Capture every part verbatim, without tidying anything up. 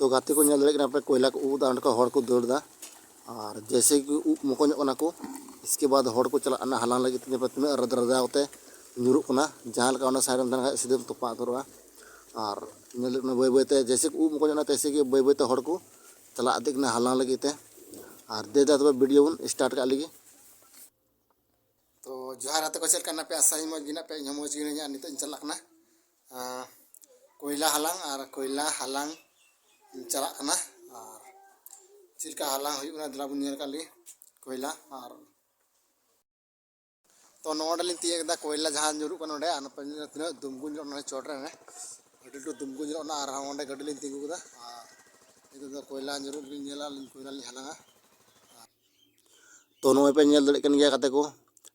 ᱛᱚ ᱜᱟᱛᱮ ᱠᱚ, ᱧᱮᱞ ᱫᱟᱲᱮᱭᱟᱜ ᱠᱟᱱᱟ ᱯᱮ, ᱠᱚᱭᱞᱟ ᱠᱚ ᱩᱵ ᱮᱫᱟ, ᱚᱸᱰᱮ ᱠᱷᱚᱱ ᱦᱚᱲ ᱠᱚ ᱫᱟᱹᱲ ᱮᱫᱟ᱾ ᱟᱨ ᱡᱮᱭᱥᱮ ᱜᱮ ᱩᱵ ᱢᱚᱠᱚᱧᱚᱜ ᱠᱟᱱᱟ ᱠᱚ, ᱤᱥᱠᱮ ᱵᱟᱫᱽ ᱦᱚᱲ ᱠᱚ ᱪᱟᱞᱟᱜ ᱠᱟᱱᱟ ᱦᱟᱞᱟᱝ ᱞᱟᱹᱜᱤᱫ ᱛᱮ᱾ ᱧᱮᱞ ᱯᱮ ᱛᱤᱱᱟᱹᱜ ᱨᱟᱫᱽ ᱨᱟᱫᱟ ᱠᱟᱛᱮ ᱧᱩᱨᱩᱜ ᱠᱟᱱᱟ, ᱡᱟᱦᱟᱸ ᱞᱮᱠᱟ ᱚᱱᱟ ᱥᱟᱭᱤᱰ ᱨᱮᱢ ᱛᱟᱦᱮᱱ ᱠᱷᱟᱱ ᱥᱤᱫᱷᱟᱹᱢ ᱛᱚᱯᱟᱜ ᱩᱛᱟᱹᱨᱚᱜᱼᱟ᱾ ᱟᱨ ᱧᱮᱞ ᱫᱟᱲᱮᱭᱟᱜ ᱠᱟᱱᱟ ᱵᱟᱹᱭ ᱵᱟᱹᱭ ᱛᱮ ᱡᱮᱭᱥᱮ ᱜᱮ ᱩᱵ ᱢᱚᱠᱚᱧᱚᱜ ᱠᱟᱱᱟ, ᱛᱮᱭᱥᱮ ᱜᱮ ᱵᱟᱹᱭ ᱵᱟᱹᱭ ᱛᱮ ᱦᱚᱲ ᱠᱚ ᱪᱟᱞᱟᱜ ᱤᱫᱤᱜ ᱠᱟᱱᱟ ᱦᱟᱞᱟᱝ ᱞᱟᱹᱜᱤᱫ ᱛᱮ᱾ ᱟᱨ ᱫᱮ ᱫᱟ ᱛᱚᱵᱮ ᱵᱷᱤᱰᱤᱭᱳ ᱵᱚᱱ ᱥᱴᱟᱨᱴ ᱠᱟᱜ ᱞᱮᱜᱮ᱾ ᱛᱚ ᱡᱚᱦᱟᱨ ᱜᱟᱛᱮ ᱠᱚ, ᱪᱮᱫ ᱞᱮᱠᱟ ᱢᱮᱱᱟᱜ ᱯᱮᱭᱟ? ᱟᱥᱟᱭᱟᱹᱧ ᱢᱚᱡᱽ ᱜᱮ ᱢᱮᱱᱟᱜ ᱯᱮᱭᱟ, ᱤᱧ ᱦᱚᱸ ᱢᱚᱡᱽ ᱜᱮ ᱢᱤᱱᱟᱹᱧᱟ᱾ ᱟᱨ ᱱᱤᱛᱚᱜ ᱤᱧ ᱪᱟᱞᱟᱜ ᱠᱟᱱᱟ, ᱟᱸ, ᱠᱚᱭᱞᱟ ᱦᱟᱞᱟᱝ, ᱟᱨ ᱠᱚᱭᱞᱟ ᱦᱟᱞᱟᱝ ᱤᱧ ᱪᱟᱞᱟᱜ ᱠᱟᱱᱟ᱾ ᱟᱨ ᱪᱮᱫ ᱞᱮᱠᱟ ᱦᱟᱞᱟᱝ ᱦᱩᱭᱩᱜ ᱠᱟᱱᱟ, ᱫᱮᱞᱟ ᱵᱚᱱ ᱧᱮᱞ ᱠᱟᱜ ᱞᱮᱜᱮ ᱠᱚᱭᱞᱟ᱾ ᱟᱨ ᱛᱚ ᱱᱚᱰᱮ ᱞᱤᱧ ᱛᱤᱭᱟᱹᱜ ᱠᱮᱫᱟ ᱠᱚᱭᱞᱟ ᱡᱟᱦᱟᱸ ᱧᱩᱨᱩᱜ ᱠᱟᱱᱟ ᱱᱚᱰᱮ, ᱟᱨ ᱱᱚᱛᱮ ᱛᱤᱱᱟᱹᱜ ᱫᱩᱢᱠᱩ ᱧᱩᱨᱩᱜ ᱠᱟᱱᱟ ᱪᱚᱴ ᱨᱮ, ᱟᱹᱰᱤ ᱞᱟᱹᱴᱩ ᱫᱩᱢᱠᱩ ᱧᱩᱨᱩᱜ ᱠᱟᱱᱟ᱾ ᱟᱨ ᱚᱸᱰᱮ ᱜᱟᱹᱰᱤ ᱞᱤᱧ ᱛᱤᱸᱜᱩ ᱠᱮᱫᱟ, ᱟᱨ ᱱᱤᱛᱚᱜ ᱫᱚ ᱠᱚᱭᱞᱟ ᱧᱩᱨᱩᱜ ᱞᱤᱧ ᱧᱮᱞᱟ, ᱟᱹᱞᱤᱧ ᱠᱚᱭᱞᱟ ᱞᱤᱧ ᱦᱟᱞᱟᱝᱟ᱾ ᱛᱚ ᱱᱚᱜᱼᱚᱭ ᱯᱮ ᱧᱮᱞ ᱫᱟᱲᱮᱭᱟᱜ ᱠᱟᱱ ᱜᱮᱭᱟ ᱜᱟᱛᱮ ᱠᱚ,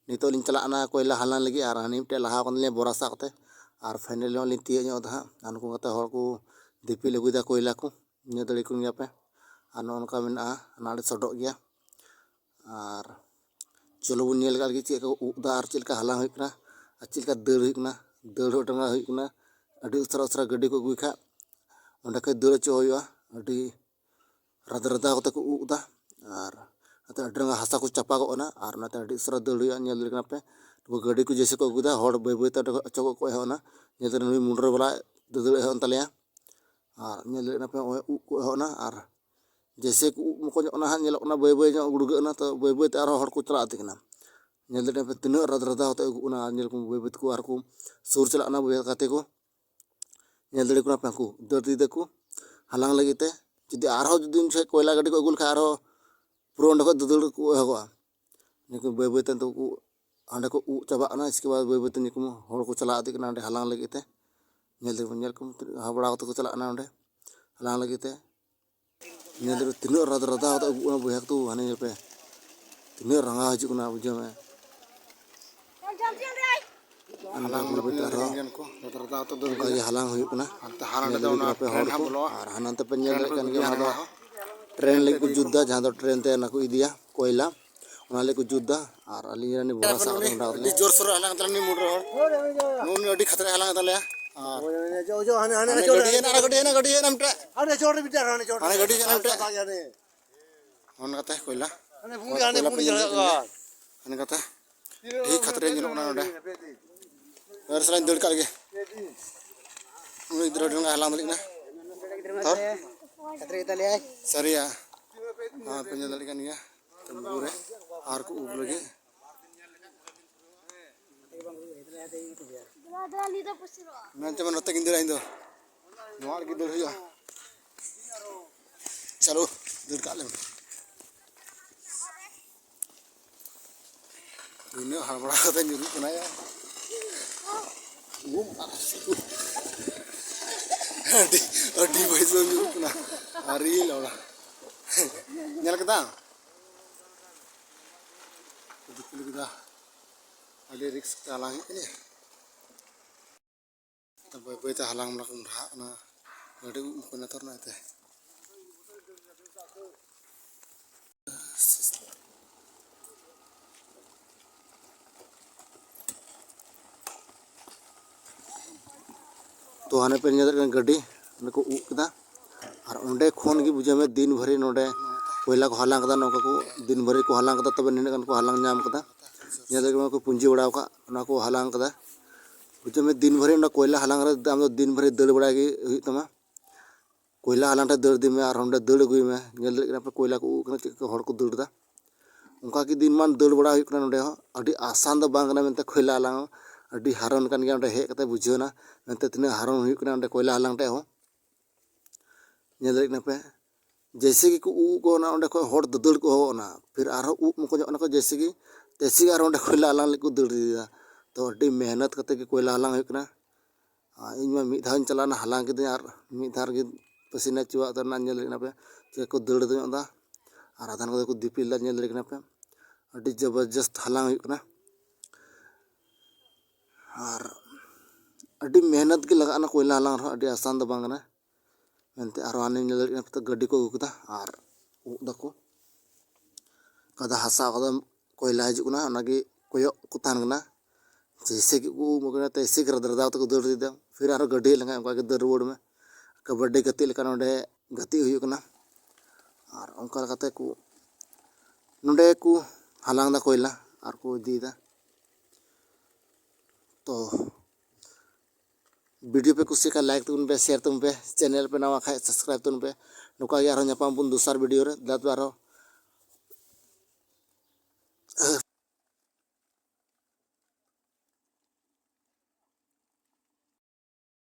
ᱱᱤᱛᱚᱜ ᱞᱤᱧ ᱪᱟᱞᱟᱜ ᱠᱟᱱᱟ ᱠᱚᱭᱞᱟ ᱦᱟᱞᱟᱝ ᱞᱟᱹᱜᱤᱫ᱾ ᱟᱨ ᱦᱟᱹᱱᱤ ᱢᱤᱫᱴᱮᱡ ᱞᱟᱦᱟ ᱠᱟᱱ ᱛᱟᱹᱞᱤᱧᱟ ᱵᱚᱨᱟ ᱥᱟᱵ ᱠᱟᱛᱮ, ᱟᱨ ᱯᱷᱟᱭᱱᱟᱞᱤ ᱦᱚᱸ ᱞᱤᱧ ᱛᱤᱭᱳᱜ ᱧᱚᱜ ᱮᱫᱟ ᱦᱟᱸᱜ᱾ ᱟᱨ ᱱᱩᱠᱩ ᱜᱟᱛᱮ ᱦᱚᱲ ᱠᱚ ᱫᱤᱯᱤᱞ ᱟᱹᱜᱩᱭᱮᱫᱟ ᱠᱚᱭᱞᱟ ᱠᱚ, ᱧᱮᱞ ᱫᱟᱲᱮᱭᱟᱠᱚ ᱜᱮᱭᱟ ᱯᱮ᱾ ᱟᱨ ᱱᱚᱜᱼᱚ ᱱᱚᱝᱠᱟ ᱢᱮᱱᱟᱜᱼᱟ, ᱦᱟᱱᱟ ᱟᱹᱰᱤ ᱥᱚᱰᱚᱜ ᱜᱮᱭᱟ᱾ ᱟᱨ ᱪᱚᱞᱚ ᱵᱚᱱ ᱧᱮᱞ ᱠᱟᱜ ᱞᱮᱜᱮ ᱪᱮᱫ ᱞᱮᱠᱟ ᱠᱚ ᱩᱵ ᱮᱫᱟ ᱟᱨ ᱪᱮᱫ ᱞᱮᱠᱟ ᱦᱟᱞᱟᱝ ᱦᱩᱭᱩᱜ ᱠᱟᱱᱟ ᱟᱨ ᱪᱮᱫ ᱞᱮᱠᱟ ᱫᱟᱹᱲ ᱦᱩᱭᱩᱜ ᱠᱟᱱᱟ, ᱫᱟᱹᱲ ᱦᱚᱸ ᱴᱟᱸᱜᱟ ᱦᱩᱭᱩᱜ ᱠᱟᱱᱟ᱾ ᱟᱹᱰᱤ ᱩᱥᱟᱹᱨᱟ ᱩᱥᱟᱹᱨᱟ ᱜᱟᱹᱰᱤ ᱠᱚ ᱟᱹᱜᱩᱭ ᱠᱷᱟᱡ ᱚᱸᱰᱮ ᱠᱷᱚᱡ ᱫᱟᱹᱲ ᱦᱚᱪᱚ ᱦᱩᱭᱩᱜᱼᱟ᱾ ᱟᱹᱰᱤ ᱨᱟᱫᱟ ᱨᱟᱫᱟ ᱠᱟᱛᱮ ᱠᱚ ᱩᱵ ᱮᱫᱟ ᱟᱨ ᱱᱚᱛᱮ ᱟᱹᱰᱤ ᱨᱟᱸᱜᱟ ᱦᱟᱥᱟ ᱠᱚ ᱪᱟᱯᱟᱜᱚᱜ ᱠᱟᱱᱟ᱾ ᱟᱨ ᱚᱱᱟᱛᱮ ᱟᱹᱰᱤ ᱩᱥᱟᱹᱨᱟ ᱫᱟᱹᱲ ᱦᱩᱭᱩᱜᱼᱟ᱾ ᱧᱮᱞ ᱫᱟᱲᱮᱭᱟᱜ ᱠᱟᱱᱟ ᱯᱮ, ᱱᱩᱠᱩ ᱜᱟᱹᱰᱤ ᱠᱚ ᱡᱮᱭᱥᱮ ᱠᱚ ᱟᱹᱜᱩᱭᱮᱫᱟ, ᱦᱚᱲ ᱵᱟᱹᱭ ᱵᱟᱹᱭ ᱛᱮ ᱚᱸᱰᱮ ᱠᱷᱚᱡ ᱚᱪᱚᱜᱚᱜ ᱠᱚ ᱮᱦᱚᱵ ᱮᱱᱟ᱾ ᱧᱮᱞ ᱫᱟᱲᱮ ᱱᱩᱭ ᱢᱩᱰᱨᱟᱹ ᱵᱟᱞᱟ ᱫᱟᱹᱫᱟᱹᱲ ᱮᱦᱚᱵ ᱮᱱ ᱛᱟᱞᱮᱭᱟ᱾ ᱟᱨ ᱧᱮᱞ ᱫᱟᱲᱮᱭᱟᱜ ᱠᱟᱱᱟ ᱯᱮ, ᱱᱚᱜᱼᱚᱭ ᱩᱵ ᱠᱚ ᱮᱦᱚᱵ ᱮᱱᱟ᱾ ᱟᱨ ᱡᱮᱭᱥᱮ ᱠᱚ ᱩᱵ ᱢᱚᱠᱚᱧᱚᱜ ᱠᱟᱱᱟ ᱦᱟᱸᱜ, ᱧᱮᱞᱚᱜ ᱠᱟᱱᱟ ᱵᱟᱹᱭ ᱵᱟᱹᱭ ᱧᱚᱜ ᱜᱩᱲᱜᱟᱹᱜ ᱠᱟᱱᱟ, ᱛᱚ ᱵᱟᱹᱭ ᱵᱟᱹᱭ ᱛᱮ ᱟᱨᱦᱚᱸ ᱦᱚᱲ ᱠᱚ ᱪᱟᱞᱟᱜ ᱤᱫᱤᱜ ᱠᱟᱱᱟ᱾ ᱧᱮᱞ ᱫᱟᱲᱮᱭᱟᱜ ᱠᱟᱱᱟ ᱯᱮ ᱛᱤᱱᱟᱹᱜ ᱨᱟᱫᱽ ᱨᱟᱫᱟ ᱠᱟᱛᱮ ᱟᱹᱜᱩᱜ ᱠᱟᱱᱟ᱾ ᱟᱨ ᱧᱮᱞ ᱠᱚ ᱵᱟᱹᱭ ᱵᱟᱹᱭ ᱛᱮᱠᱚ ᱟᱨ ᱠᱚ ᱥᱩᱨ ᱪᱟᱞᱟᱜ ᱠᱟᱱᱟ ᱵᱚᱭᱦᱟ ᱜᱟᱛᱮ ᱠᱚ᱾ ᱧᱮᱞ ᱫᱟᱲᱮ ᱠᱚ ᱠᱟᱱᱟ ᱯᱮ, ᱩᱱᱠᱩ ᱫᱟᱹᱲ ᱤᱫᱤ ᱫᱟᱠᱚ ᱦᱟᱞᱟᱝ ᱞᱟᱹᱜᱤᱫ ᱛᱮ᱾ ᱡᱩᱫᱤ ᱟᱨᱦᱚᱸ ᱡᱩᱫᱤ ᱩᱱ ᱡᱚᱠᱷᱮᱡ ᱠᱚᱭᱞᱟ ᱜᱟᱹᱰᱤ ᱠᱚ ᱟᱹᱜᱩ ᱞᱮᱠᱷᱟᱡ, ᱟᱨᱦᱚᱸ ᱯᱩᱨᱟᱹ ᱚᱸᱰᱮ ᱠᱷᱚᱡ ᱫᱟᱹᱫᱟᱹᱲ ᱠᱚ ᱮᱦᱚᱵᱚᱜᱼᱟ᱾ ᱱᱤᱭᱟᱹ ᱠᱚ ᱵᱟᱹᱭ ᱵᱟᱹᱭ ᱛᱮ ᱱᱤᱛᱚᱜ ᱠᱚ ᱦᱟᱸᱰᱮ ᱠᱚ ᱩᱵ ᱪᱟᱵᱟᱜ ᱠᱟᱱᱟ᱾ ᱤᱥᱠᱮ ᱵᱟᱫᱽ ᱵᱟᱹᱭ ᱵᱟᱹᱭ ᱛᱮ ᱱᱤᱭᱟᱹ ᱠᱚ ᱦᱚᱲ ᱠᱚ ᱪᱟᱞᱟᱣ ᱤᱫᱤᱜ ᱠᱟᱱᱟ ᱚᱸᱰᱮ ᱦᱟᱞᱟᱝ ᱞᱟᱹᱜᱤᱫ ᱛᱮ᱾ ᱧᱮᱞ ᱫᱟᱠᱚ, ᱧᱮᱞ ᱠᱚ ᱦᱟᱵᱲᱟ ᱠᱟᱛᱮ ᱠᱚ ᱪᱟᱞᱟᱜ ᱠᱟᱱᱟ ᱚᱸᱰᱮ ᱦᱟᱞᱟᱝ ᱞᱟᱹᱜᱤᱫ ᱛᱮ᱾ ᱧᱮᱞ ᱫᱟᱲᱮ ᱛᱤᱱᱟᱹᱜ ᱨᱟᱫᱽ ᱨᱟᱫᱟ ᱠᱟᱛᱮ ᱟᱹᱜᱩᱜ ᱠᱟᱱᱟ ᱵᱚᱭᱦᱟ ᱠᱚ, ᱦᱟᱱᱮ ᱧᱮᱞ ᱯᱮ ᱛᱤᱱᱟᱹᱜ ᱨᱟᱸᱜᱟᱣ ᱦᱤᱡᱩᱜ ᱠᱟᱱᱟ, ᱵᱩᱡᱷᱟᱹᱣ ᱢᱮ᱾ ᱦᱟᱞᱟᱝ ᱵᱟᱹᱭ ᱵᱟᱹᱭ ᱛᱮ ᱟᱨᱦᱚᱸ ᱚᱱᱠᱟ ᱜᱮ ᱦᱟᱞᱟᱝ ᱦᱩᱭᱩᱜ ᱠᱟᱱᱟ᱾ ᱧᱮᱞ ᱫᱟᱲᱮ ᱠᱟᱱᱟ ᱯᱮ ᱦᱚᱲ ᱠᱚ, ᱟᱨ ᱦᱟᱱᱟ ᱱᱟᱛᱮ ᱯᱮ ᱧᱮᱞ ᱫᱟᱲᱮᱭᱟᱜ ᱠᱟᱱ ᱜᱮᱭᱟ, ᱚᱱᱟ ᱫᱚ ᱴᱨᱮᱱ ᱞᱟᱹᱜᱤᱫ ᱠᱚ ᱡᱩᱛ ᱫᱟ, ᱡᱟᱦᱟᱸ ᱫᱚ ᱴᱨᱮᱱ ᱛᱮ ᱚᱱᱟ ᱠᱚ ᱤᱫᱤᱭᱟ ᱠᱚᱭᱞᱟ, ᱚᱱᱟ ᱞᱟᱹᱜᱤᱫ ᱠᱚ ᱡᱩᱛ ᱫᱟ᱾ ᱟᱨ ᱟᱹᱞᱤᱧ ᱨᱮᱱ ᱵᱚᱨᱟ ᱥᱟᱵ ᱠᱟᱛᱮ ᱱᱚᱰᱮ ᱟᱹᱰᱤ ᱡᱳᱨ ᱥᱳᱨ ᱦᱟᱞᱟᱝ ᱛᱟᱞᱮ ᱱᱩᱭ ᱢᱩᱰᱨᱟᱹ ᱦᱚᱲ, ᱱᱩᱭ ᱟᱹᱰᱤ ᱠᱷᱟᱛᱨᱟᱭ ᱦᱟᱞᱟᱝ ᱛᱟᱞᱮᱭᱟ᱾ ᱟᱨ ᱦᱟᱱᱮ ᱜᱟᱹᱰᱤ ᱦᱮᱱᱟᱜᱼᱟ, ᱦᱟᱱᱮ ᱜᱟᱹᱰᱤ ᱦᱮᱱᱟᱜᱼᱟ ᱢᱤᱫᱴᱮᱡ᱾ ᱦᱟᱱᱮ ᱪᱚᱴ ᱨᱮ ᱢᱤᱫᱴᱮᱡ, ᱦᱟᱱᱮ ᱪᱚᱴ ᱨᱮ᱾ ᱦᱟᱱᱮ ᱜᱟᱹᱰᱤ ᱦᱮᱱᱟᱜᱼᱟ ᱢᱤᱫᱴᱮᱡ᱾ ᱦᱟᱱᱮ ᱵᱩᱲᱤ, ᱦᱟᱱᱮ ᱠᱚᱭᱞᱟ᱾ ᱵᱩᱲᱤ ᱠᱚᱭᱞᱟ ᱡᱟᱦᱟᱸ ᱯᱮᱱ ᱧᱮᱞ ᱦᱩᱭᱩᱜ ᱠᱟᱱᱟ᱾ ᱦᱟᱱᱮ ᱠᱟᱛᱮ ᱟᱹᱰᱤ ᱠᱷᱟᱛᱨᱟ ᱧᱮᱞᱚᱜ ᱠᱟᱱᱟ ᱱᱚᱰᱮ᱾ ᱟᱨ ᱥᱟᱞᱟᱧ ᱫᱟᱹᱲ ᱠᱟᱜ ᱞᱮᱜᱮ᱾ ᱩᱱᱤ ᱜᱤᱫᱽᱨᱟᱹ ᱟᱹᱰᱤ ᱨᱟᱸᱜᱟᱣ ᱦᱟᱞᱟᱝ ᱫᱟᱲᱮᱭᱟᱜ ᱠᱟᱱᱟ᱾ ᱛᱟᱨ ᱠᱷᱟᱛᱨᱟ ᱜᱮᱛᱟᱞᱮᱭᱟᱭ᱾ ᱥᱟᱹᱨᱤᱭᱟ᱾ ᱦᱮᱸ, ᱯᱮ ᱧᱮᱞ ᱫᱟᱲᱮᱭᱟᱜ ᱠᱟᱱ ᱜᱮᱭᱟ᱾ ᱵᱩᱨᱩ ᱨᱮ ᱟᱨ ᱠᱚ ᱩᱵ ᱞᱟᱹᱜᱤᱫ᱾ ᱢᱮᱱ ᱪᱮ ᱱᱚᱛᱮ ᱜᱤᱧ ᱫᱟᱹᱲᱟ ᱤᱧ ᱫᱚ᱾ ᱱᱚᱣᱟ ᱨᱮᱜᱮ ᱫᱟᱹᱲ ᱦᱩᱭᱩᱜᱼᱟ᱾ ᱪᱟᱞᱳ, ᱫᱟᱹᱲ ᱠᱟᱜ ᱞᱮᱢ᱾ ᱤᱱᱟᱹᱜ ᱦᱟᱲᱵᱲᱟ ᱠᱟᱛᱮ ᱧᱩᱨᱩᱜ ᱠᱟᱱᱟ ᱭᱟ᱾ ᱩᱢ, ᱟᱹᱰᱤ, ᱟᱹᱰᱤ ᱵᱟᱹᱭᱥᱟᱹᱣ ᱧᱩᱨᱩᱜ ᱠᱟᱱᱟ᱾ ᱟᱹᱰᱤ ᱞᱟᱣᱲᱟ᱾ ᱧᱮᱞ ᱠᱮᱫᱟᱢ? ᱫᱤᱯᱤᱞ ᱠᱮᱫᱟ᱾ ᱟᱹᱰᱤ ᱨᱤᱠᱥ ᱛᱮ ᱦᱟᱞᱟᱝ ᱦᱩᱭᱩᱜ ᱠᱟᱱᱟ᱾ ᱵᱟᱹᱭ ᱵᱟᱹᱭ ᱛᱮ ᱦᱟᱞᱟᱝ ᱢᱟᱞᱟᱝ ᱠᱚ ᱢᱚᱰᱷᱟᱜ ᱠᱟᱱᱟ᱾ ᱟᱹᱰᱤ ᱩᱵ ᱠᱚ ᱱᱮᱛᱟᱨ ᱱᱟ ᱮᱱᱛᱮ᱾ ᱛᱚ, ᱦᱟᱱᱮ ᱯᱮ ᱧᱮᱞ ᱫᱟᱲᱮᱭᱟᱜ ᱠᱟᱱᱟ ᱜᱟᱹᱰᱤ, ᱚᱸᱰᱮ ᱠᱚ ᱩᱵ ᱠᱮᱫᱟ᱾ ᱟᱨ ᱚᱸᱰᱮ ᱠᱷᱚᱱ ᱜᱮ ᱵᱩᱡᱷᱟᱹᱣ ᱢᱮ, ᱫᱤᱱ ᱵᱷᱟᱹᱨᱤ ᱱᱚᱰᱮ ᱠᱚᱭᱞᱟ ᱠᱚ ᱦᱟᱞᱟᱝ ᱠᱮᱫᱟ᱾ ᱱᱚᱝᱠᱟ ᱠᱚ ᱫᱤᱱ ᱵᱷᱟᱹᱨᱤ ᱠᱚ ᱦᱟᱞᱟᱝ ᱠᱮᱫᱟ, ᱛᱚᱵᱮ ᱱᱤᱱᱟᱹᱜ ᱜᱟᱱ ᱠᱚ ᱦᱟᱞᱟᱝ ᱧᱟᱢ ᱠᱮᱫᱟ᱾ ᱧᱮᱞ ᱫᱟᱲᱮᱭᱟᱜ ᱠᱟᱱᱟ ᱠᱚ ᱯᱩᱸᱡᱤ ᱵᱟᱲᱟᱣ ᱠᱟᱜ, ᱚᱱᱟ ᱠᱚ ᱦᱟᱞᱟᱝ ᱠᱮᱫᱟ᱾ ᱵᱩᱡᱷᱟᱹᱣ ᱢᱮ, ᱫᱤᱱ ᱵᱷᱟᱹᱨᱤ ᱚᱸᱰᱮ ᱠᱚᱭᱞᱟ ᱦᱟᱞᱟᱝ ᱨᱮ ᱟᱢ ᱫᱚ ᱫᱤᱱ ᱵᱷᱟᱹᱨᱤ ᱫᱟᱹᱲ ᱵᱟᱲᱟᱭ ᱜᱮ ᱦᱩᱭᱩᱜ ᱛᱟᱢᱟ᱾ ᱠᱚᱭᱞᱟ ᱦᱟᱞᱟᱝ ᱴᱷᱮᱱ ᱫᱟᱹᱲ ᱤᱫᱤ ᱢᱮ ᱟᱨ ᱚᱸᱰᱮ ᱫᱟᱹᱲ ᱟᱹᱜᱩᱭ ᱢᱮ᱾ ᱧᱮᱞ ᱫᱟᱲᱮᱭᱟᱜ ᱠᱟᱱᱟ ᱯᱮ, ᱠᱚᱭᱞᱟ ᱠᱚ ᱩᱵ ᱠᱟᱱᱟ, ᱪᱮᱫ ᱞᱮᱠᱟ ᱦᱚᱲ ᱠᱚ ᱫᱟᱹᱲ ᱮᱫᱟ᱾ ᱚᱱᱠᱟ ᱜᱮ ᱫᱤᱱ ᱢᱟᱱ ᱫᱟᱹᱲ ᱵᱟᱲᱟ ᱦᱩᱭᱩᱜ ᱠᱟᱱᱟ ᱱᱚᱸᱰᱮ ᱦᱚᱸ᱾ ᱟᱹᱰᱤ ᱟᱥᱟᱱ ᱫᱚ ᱵᱟᱝ ᱠᱟᱱᱟ ᱢᱮᱱᱛᱮ ᱠᱚᱭᱞᱟ ᱦᱟᱞᱟᱝ ᱦᱚᱸ᱾ ᱟᱹᱰᱤ ᱦᱟᱨᱚᱱ ᱠᱟᱱ ᱜᱮᱭᱟ, ᱚᱸᱰᱮ ᱦᱮᱡ ᱠᱟᱛᱮ ᱵᱩᱡᱷᱟᱹᱣ ᱮᱱᱟ ᱢᱮᱱᱛᱮ ᱛᱤᱱᱟᱹᱜ ᱦᱟᱨᱚᱱ ᱦᱩᱭᱩᱜ ᱠᱟᱱᱟ ᱚᱸᱰᱮ ᱠᱚᱭᱞᱟ ᱦᱟᱞᱟᱝ ᱴᱷᱮᱡ ᱦᱚᱸ᱾ ᱧᱮᱞ ᱫᱟᱲᱮᱭᱟᱜ ᱠᱟᱱᱟ ᱯᱮ, ᱡᱮᱭᱥᱮ ᱜᱮᱠᱚ ᱩᱵ ᱠᱚ ᱚᱱᱟ ᱚᱸᱰᱮ ᱠᱷᱚᱡ ᱦᱚᱲ ᱫᱟᱹᱫᱟᱹᱲ ᱠᱚ ᱮᱦᱚᱵ ᱮᱱᱟ, ᱯᱷᱤᱨ ᱟᱨᱦᱚᱸ ᱩᱵ ᱢᱚᱠᱚᱧᱚᱜ ᱠᱟᱱᱟ ᱠᱚ, ᱡᱮᱭᱥᱮ ᱜᱮ ᱛᱮᱭᱥᱮ ᱜᱮ ᱟᱨᱦᱚᱸ ᱚᱸᱰᱮ ᱠᱚᱭᱞᱟ ᱦᱟᱞᱟᱝ ᱞᱟᱹᱜᱤᱫ ᱠᱚ ᱫᱟᱹᱲ ᱤᱫᱤᱭᱮᱫᱟ᱾ ᱛᱚ ᱟᱹᱰᱤ ᱢᱮᱦᱱᱚᱛ ᱠᱟᱛᱮ ᱜᱮ ᱠᱚᱭᱞᱟ ᱦᱟᱞᱟᱝ ᱦᱩᱭᱩᱜ ᱠᱟᱱᱟ᱾ ᱟᱨ ᱤᱧ ᱢᱟ ᱢᱤᱫ ᱫᱷᱟᱣ ᱤᱧ ᱪᱟᱞᱟᱣᱱᱟ, ᱦᱟᱞᱟᱝ ᱠᱤᱫᱟᱹᱧ ᱟᱨ ᱢᱤᱫ ᱫᱷᱟᱣ ᱨᱮᱜᱮ ᱯᱟᱹᱥᱤᱱᱟ ᱪᱩᱣᱟᱜ ᱩᱛᱟᱹᱨ ᱮᱱᱟ᱾ ᱧᱮᱞ ᱫᱟᱲᱮᱭᱟᱜ ᱠᱟᱱᱟ ᱯᱮ ᱪᱮᱫ ᱠᱚ ᱫᱟᱹᱲ ᱫᱚ ᱧᱚᱜ ᱮᱫᱟ, ᱟᱨ ᱟᱫᱷᱟᱱ ᱠᱚᱫᱚ ᱠᱚ ᱫᱤᱯᱤᱞ ᱮᱫᱟ᱾ ᱧᱮᱞ ᱫᱟᱲᱮᱭᱟᱜ ᱠᱟᱱᱟ ᱯᱮ ᱟᱹᱰᱤ ᱡᱚᱵᱚᱨᱡᱚᱥᱛ ᱦᱟᱞᱟᱝ ᱦᱩᱭᱩᱜ ᱠᱟᱱᱟ᱾ ᱟᱨ ᱟᱹᱰᱤ ᱢᱮᱦᱱᱚᱛ ᱜᱮ ᱞᱟᱜᱟᱜ ᱠᱟᱱᱟ ᱠᱚᱭᱞᱟ ᱦᱟᱞᱟᱝ ᱨᱮᱦᱚᱸ, ᱟᱹᱰᱤ ᱟᱥᱟᱱ ᱫᱚ ᱵᱟᱝ ᱠᱟᱱᱟ᱾ ᱢᱮᱱᱛᱮ ᱟᱨᱦᱚᱸ ᱦᱟᱱᱮᱢ ᱧᱮᱞ ᱫᱟᱲᱮᱭᱟᱜ ᱠᱟᱱᱟ ᱜᱟᱹᱰᱤ ᱠᱚ ᱟᱹᱜᱩ ᱠᱮᱫᱟ ᱟᱨ ᱩᱵ ᱫᱟᱠᱚ᱾ ᱚᱠᱟ ᱫᱚ ᱦᱟᱥᱟ, ᱚᱠᱟ ᱫᱚ ᱠᱚᱭᱞᱟ ᱦᱤᱡᱩᱜ ᱠᱟᱱᱟ, ᱚᱱᱟᱜᱮ ᱠᱚᱭᱚᱜ ᱠᱚ ᱛᱟᱦᱮᱱ ᱠᱟᱱᱟ᱾ ᱡᱮᱭᱥᱮ ᱠᱤ ᱠᱚ ᱩᱢ ᱟᱠᱟᱱᱟ, ᱛᱮᱭᱥᱮ ᱠᱤ ᱨᱟᱫᱟ ᱨᱟᱫᱟ ᱠᱟᱛᱮ ᱠᱚ ᱫᱟᱹᱲ ᱤᱫᱤᱭᱮᱫᱟ᱾ ᱯᱷᱤᱨ ᱟᱨᱦᱚᱸ ᱜᱟᱹᱰᱤ ᱦᱮᱡ ᱞᱮᱱᱠᱷᱟᱱ ᱚᱱᱠᱟ ᱜᱮ ᱫᱟᱹᱲ ᱨᱩᱣᱟᱹᱲ ᱢᱮ᱾ ᱠᱟᱵᱟᱰᱤ ᱜᱟᱛᱮᱜ ᱞᱮᱠᱟ ᱱᱚᱰᱮ ᱜᱟᱛᱮᱜ ᱦᱩᱭᱩᱜ ᱠᱟᱱᱟ᱾ ᱟᱨ ᱚᱱᱠᱟ ᱞᱮᱠᱟᱛᱮ ᱠᱚ ᱱᱚᱰᱮ ᱠᱚ ᱦᱟᱞᱟᱝ ᱮᱫᱟ ᱠᱚᱭᱞᱟ ᱟᱨ ᱠᱚ ᱤᱫᱤᱭᱮᱫᱟ᱾ ᱛᱚ ᱵᱷᱤᱰᱤᱭᱳ ᱯᱮ ᱠᱩᱥᱤᱭᱟᱜ ᱠᱷᱟᱱ ᱞᱟᱭᱤᱠ ᱛᱟᱵᱚᱱ ᱯᱮ, ᱥᱮᱭᱟᱨ ᱛᱟᱵᱚᱱ ᱯᱮ, ᱪᱮᱱᱮᱞ ᱯᱮ ᱱᱟᱣᱟ ᱠᱷᱟᱡ ᱥᱟᱵᱥᱠᱨᱟᱭᱤᱵ ᱛᱟᱵᱚᱱ ᱯᱮ᱾ ᱱᱚᱝᱠᱟ ᱜᱮ ᱟᱨᱦᱚᱸ ᱧᱟᱯᱟᱢ ᱵᱚᱱ ᱫᱚᱥᱟᱨ ᱵᱷᱤᱰᱤᱭᱳ ᱨᱮ᱾ ᱫᱟᱫᱟ ᱟᱨᱦᱚᱸ